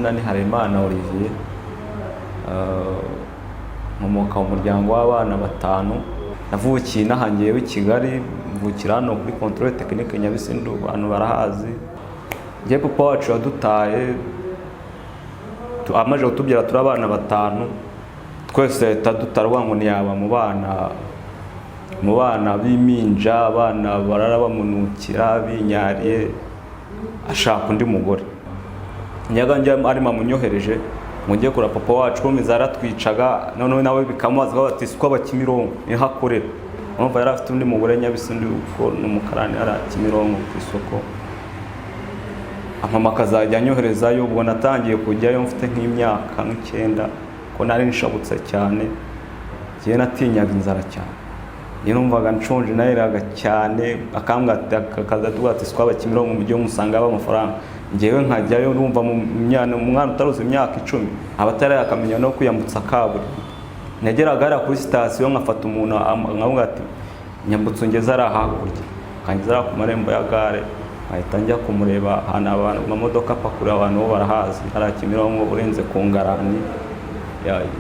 Amazina ni Harerimana Olivier, nkomoka mu muryango w'abana batanu. Navukiye inaha ngewe i Kigali, mvukira hano kuri Contrôle Technique Nyabisindu, abantu barahazi. Njye papa wacu yadutaye amaze kutubyara turi abana batanu, twese ahita dutarwa ngo ntiyaba mu bana b'impinja, abana barara bamunukira binyariye, ashaka undi mugore. Njyaga njya ari mama unyohereje ngo njye kureba papa wacu, ko inzara yaratwicaga. Noneho nawe bikamubaza bati: "Siko aba Kimironko niho akorera?" Urumva yari afite undi mugore Nyabisindu, kuko ni umukarani yari Kimironko ku isoko. Mama akazajya anyoherezayo. Ubwo natangiye kujyayo mfite nk'imyaka nk' 9, ko nari nshabutse cyane. Njyewe natinyaga inzara cyane, njye numvaga nshonje, nariraga cyane. Akambwira ati, akaza atubwira ati: "Siko aba Kimironko, mujye musanga aba amafaranga." Njyewe nkajyayo, numva mu umwana utaruza imyaka 10 aba atarayakamenya no kwiyambutsa kaburimbo. Nageraga hariya kuri sitasiyo nkafata umuntu, nkavuga ati: "Nyambutse ungeze hariya hakurya." Akangeza hariya ku marembo ya gare, nkahita njya kumureba ahantu abantu amamodoka apakurura abantu bo barahazi, hariya Kimironko urenze ku ngarani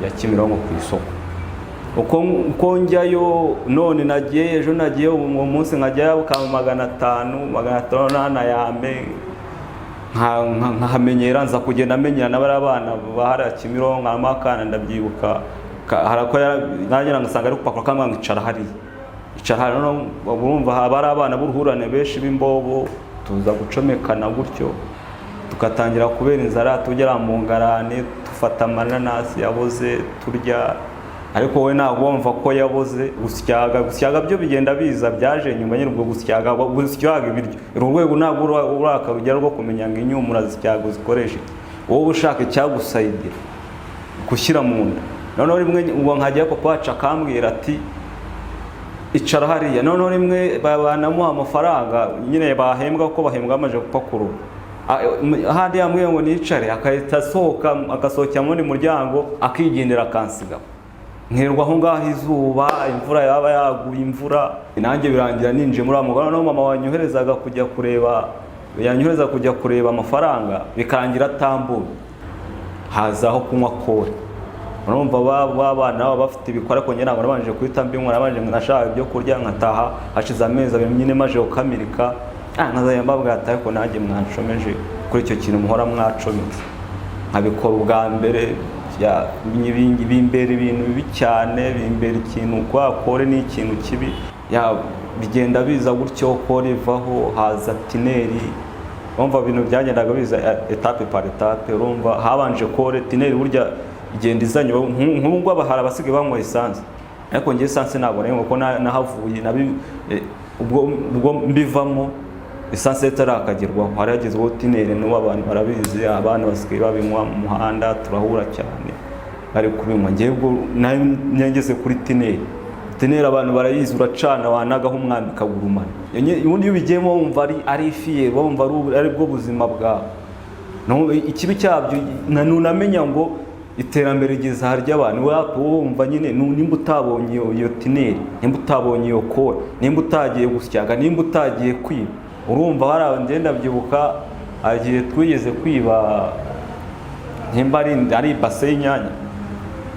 ya Kimironko ku isoko. Uko njyayo, none nagiye ejo, nagiye uwo munsi, nkajyayo bukaba 500, 500 ntanayame, nkahamenyera. Nza kugenda amenyera na bariya bana ba hariya Kimironko. Harimo akana ndabyibuka, hari ako nagera ngasanga ari gupakura, kambwira ngo: "Icara hariya, icara hariya." Noneho urumva haba hari abana b'uruhurane benshi b'imbobo, tuza gucomekana gutyo, tugatangira kubera inzara tugera mu ngarani, dufata amananasi yaboze turya, ariko wowe ntabwo wumva ko yaboze. Gusyaga, gusyaga byo bigenda biza, byaje nyuma nyine. Ubwo gusyaga ibiryo, uru rwego ntabwo urakarugero rwo kumenya ngo inyuma urazisyaga uzikoresha iki. Wowe ushaka icyagusayidira gushyira mu nda. Noneho rimwe ubwo nkajya, papa wacu akambwira ati: "Icara hariya." Noneho rimwe banamuha amafaranga nyine bahembwa, kuko bahembwa bamaze gupakurura. Ahandi yambwiye ngo nicare, agahita asohoka, agasohokera mu wundi muryango, akigendera, akansiga nkirirwa aho ngaho izuba, imvura yaba yaguye imvura. Nanjye birangira ninjiye muri wa mugore. Noneho mama wanyoherezaga kujya kureba, yanyohereza kujya kureba amafaranga, bikarangira atambuye, hazaho kunywa kore. Urumva ba bana baba bafite ibikora, ariko njye ntabwo nabanje guhita mbinywa. Nabanje nashaka ibyo kurya, nkataha hashize amezi 2 nyine maje gukamirika, nkazajya mbabwira ati: "Ariko nanjye mwanshomeje kuri icyo kintu muhora mwacometse." Nkabikora ubwa mbere, bimbera ibintu bibi cyane, bimbera ikintu, kwa kore ni ikintu kibi. Bigenda biza gutyo, kore ivaho, haza tineri. Urumva ibintu byagendaga biza étape par étape. Urumva habanje kore, tineri, burya igenda izanye. Nk'ubu ngubu hari abasigaye banywa essence, ariko njye essence ntabwo nari, kuko nahavuye ubwo mbivamo essence itarakagerwaho, hari hagezweho tineri. N'ubu abantu barabizi, abana basigaye babinywa mu muhanda, turahura cyane bari kubinywa. Njyewe ubwo nageze kuri tineri. Tineri abantu barayizi, uracana wanagaho umwambi ukagurumana. Ubundi iyo ubigiyemo wumva ari ifiye, wumva ari bwo buzima bwawe. Ikibi cyabyo ntunamenya ngo iterambere rigeze aha ry'abantu. Wumva nyine nimba utabonye iyo tineri, nimba utabonye iyo kora, nimba utagiye gusyaga, nimba utagiye kwiba. Urumva hari ngenda byibuka igihe twigeze kwiba, nimba ari ibase y'inyanya,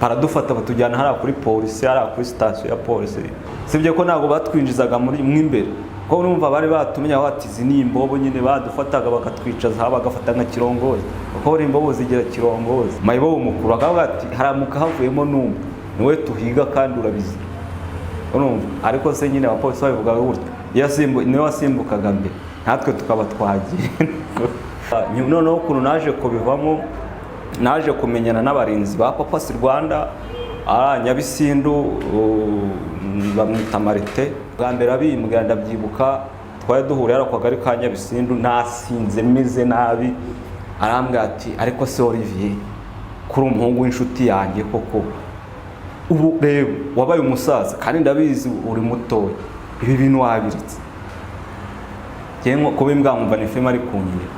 baradufata batujyana hariya kuri polisi, hariya kuri sitasiyo ya polisi. Sibye ko ntabwo batwinjizaga muri mo imbere, kuko urumva bari batumye aho ati: "Izi ni imbobo." Nyine badufataga bakatwicaza, bagafata nka kirongozi, kuko buri imbobo zigira kirongozi, mayibobo mukuru, akavuga ati: "Haramuka havuyemo n'umwe niwe tuhiga kandi urabizi." Urumva ariko se nyine abapolisi babivugaga gutyo, iyo niwe wasimbukaga mbere, natwe tukaba twagiye. Noneho ukuntu naje kubivamo, naje kumenyana n'abarinzi ba Papasi Rwanda ari Nyabisindu, bamwita Marite. Bwa mbere abimbwira ndabyibuka, twari duhuriye hariya ku kagari ka Nyabisindu, nasinze meze nabi. Arambwira ati: "Ariko se Olivier, kuri umuhungu w'inshuti yanjye koko, ubu reba wabaye umusaza kandi ndabizi uri mutoya, ibi bintu wabiritse?" Njyewe kuba imbwa nkumva ni filime ari kunyerera.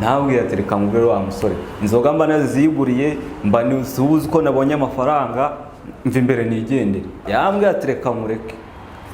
Nababwira ati: "Reka nkubwire wa musore, inzoga mba naziguriye, mba uzi ko nabonye amafaranga, mva imbere nigendere." Yambwira ati: "Reka nkureke,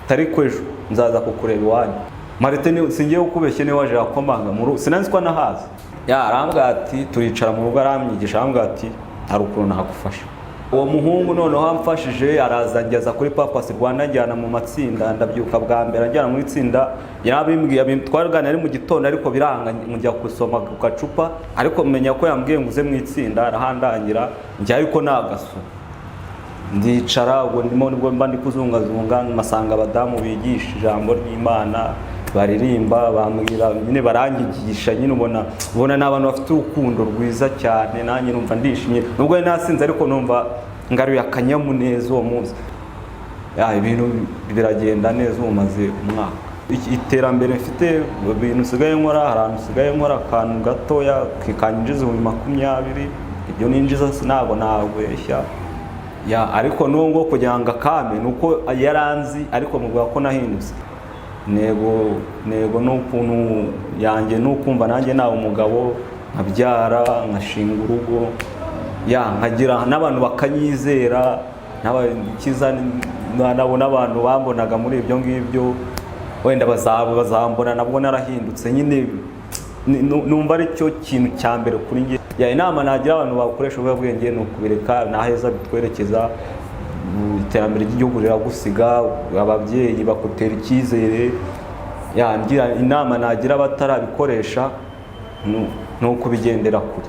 ariko ejo nzaza kukureba iwanyu." Marite singiye kukubeshya, niwe waje yakomanga mu rugo, sinanzi ko anahazi. Ya, arambwira ati, turicara mu rugo, aramwigisha, arambwira ati hari ukuntu nagufasha. Uwo muhungu noneho amfashije, araza angeza kuri Purpose Rwanda, anjyana mu matsinda. Ndabyuka bwa mbere anjyana mu itsinda, yarabimbwiye, twaraganiriye ari mu gitondo, ariko biranga, njya gusoma ku gacupa, ariko menya ko yambwiye ngo uze mu itsinda, arahandangira njya, ariko nagasoma ndicara. Ubwo ndimo nibwo mba ndi kuzungazunga, mpasanga abadamu bigisha ijambo ry'Imana, baririmba, bambwira nyine, baranyigisha nyine, ubona ni abantu bafite urukundo rwiza cyane. Nanjye numva ndishimye, nubwo nari nasinze, ariko numva ngaruye akanyamuneza uwo munsi. Ya, ibintu biragenda neza, ubu maze umwaka. Iterambere mfite, ibintu nsigaye nkora, hari ahantu nsigaye nkora akantu gatoya kanyinjiza 20,000. Ibyo ninjiza ntabwo nabeshya. Ya, ariko n'uwo ngo kugira ngo akame ni uko yaranzi, ariko mubwira ko nahindutse. Ntego ni ukuntu yanjye ni ukumva nanjye nawe umugabo, nkabyara, nkashinga urugo, ya, nkagira n'abantu bakanyizera, n'abakiza nabo n'abantu bambonaga muri ibyo ngibyo, wenda bazambona nabwo narahindutse nyine. Numva ari cyo kintu cya mbere kuri njye. Ya, inama nagira abantu bakoresha ibiyobyabwenge ni ukubireka, ni aheza bitwerekeza. Iterambere ry'igihugu riragusiga, ababyeyi bakutera icyizere. Ya, ngira inama nagira abatarabikoresha ni ukubigendera kure.